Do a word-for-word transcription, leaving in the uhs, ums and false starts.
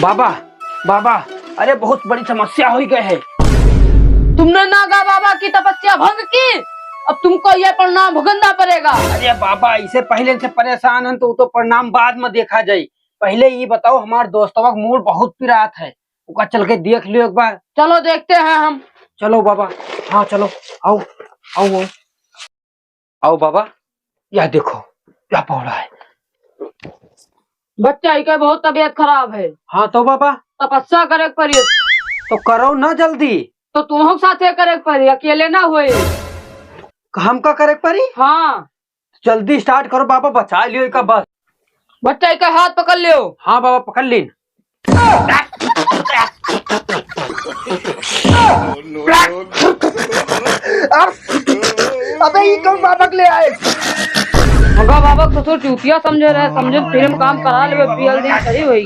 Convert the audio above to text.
बाबा, बाबा, अरे बहुत बड़ी समस्या होइ गए है। तुमने नागा बाबा की तपस्या भंग की, अब तुमको यह परिणाम भुगतना पड़ेगा। अरे बाबा, इसे पहले से परेशान हन तो, तो परिणाम बाद में देखा जाई। पहले ये बताओ, हमार दोस्तवा का मूड़ बहुत पिरात है, ओका चल के देख लियो एक बार। चलो देखते हैं हम। चलो बाबा, हाँ चलो, आओ, आओ, आओ। आओ बाबा, यह देखो, यह पौड़ा है। बच्चा, इका बहुत तबीयत खराब है। हाँ तो बाबा। तपस्या करे के पड़ी। तो करो ना जल्दी। तो तुमहू के साथे करे के पड़ी, अकेले ना होए। हमका करे के पड़ी? हाँ। जल्दी start करो बाबा, बचा लियो इका बस। बच्चा, इका हाथ पकड़ लियो। हाँ बाबा, पकड़ लीन। अबे, ई कौन बाबा के ले आए? मगा बाबा कुछ चूतिया समझे रहे, समझे free में काम करा लेबे, पियल दिन सही होई।